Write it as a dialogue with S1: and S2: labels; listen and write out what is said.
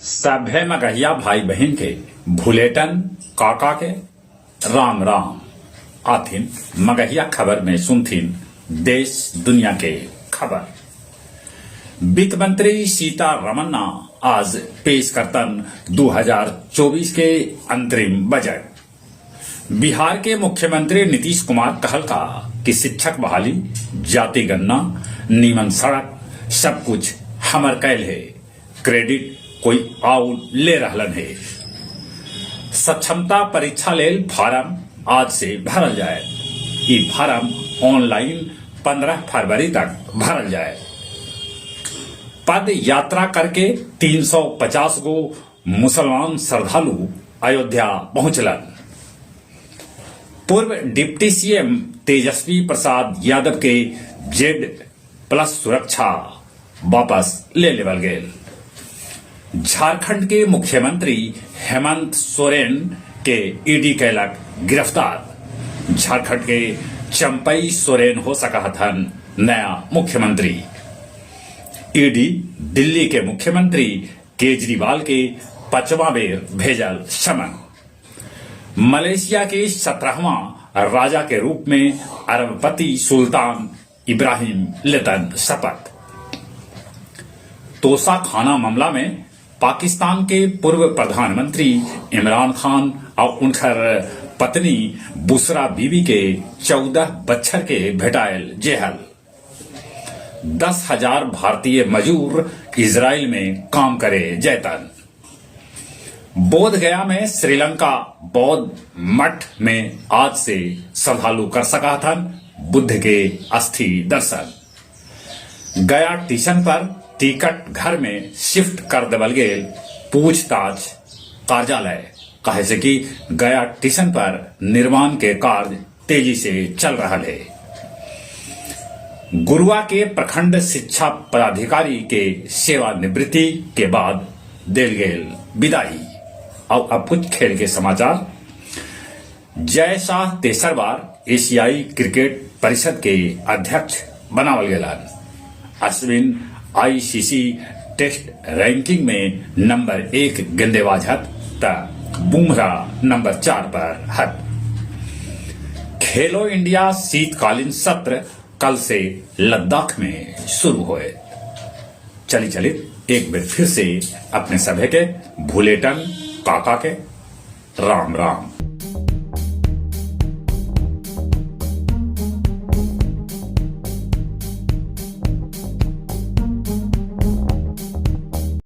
S1: सभे मगहिया भाई बहिन के भुलेटन काका के राम राम। आथिन मगहिया खबर में सुनथिन देश दुनिया के खबर। वित्त मंत्री सीतारमण आज पेश करतन 2024 के अंतरिम बजट। बिहार के मुख्यमंत्री नीतीश कुमार कहलका कि शिक्षक बहाली, जाति गणना, नीमन सड़क सब कुछ हमर कैल हे, क्रेडिट कोई आउर ले रहलन हे। सक्षमता परीक्षा लेल फारम आज से भरल जाए। ई फारम ऑनलाइन 15 फरवरी तक भरल जाए। पद यात्रा करके 350 गो मुसलमान श्रद्धालु अयोध्या पहुंचलन। पूर्व डिप्टी सीएम तेजस्वी प्रसाद यादव के जेड प्लस सुरक्षा वापस ले लेवल गेल। झारखंड के मुख्यमंत्री हेमंत सोरेन के ईडी कैलक गिरफ्तार। झारखंड के चंपई सोरेन हो सकहथन नया मुख्यमंत्री। ईडी दिल्ली के मुख्यमंत्री केजरीवाल के पचवां बेर भेजल समन। मलेशिया के 17वां राजा के रूप में अरबपति सुल्तान इब्राहिम लेतन शपथ। तोसा खाना मामला में पाकिस्तान के पूर्व प्रधानमंत्री इमरान खान और उनकर पत्नी बुशरा बीवी के 14 बच्छर के भेटायल जेहल। 10,000 भारतीय मजूर इजराइल में काम करे जैतन। बोध गया में श्रीलंका बौद्ध मठ में आज से श्रद्धालु कर सकाथन बुद्ध के अस्थि दर्शन। गया टीशन पर टिकट घर में शिफ्ट कर देवल गेल पूछताछ कार्यालय, काहे से कि गया टीशन पर निर्माण के कार्य तेजी से चल रहा है। गुरुआ के प्रखंड शिक्षा पदाधिकारी के सेवानिवृत्ति के बाद देल गेल विदाई। और अब कुछ खेल के समाचार। जय शाह तेसर बार एशियाई क्रिकेट परिषद के अध्यक्ष बनावल गेलन। अश्विन आईसीसी टेस्ट रैंकिंग में नंबर 1 गेंदबाज हत त बुमराह नंबर 4 पर हत। खेलो इंडिया शीतकालीन सत्र कल से लद्दाख में शुरू होए। चली चली एक बार फिर से अपने सभे के भुलेटन काका के राम राम।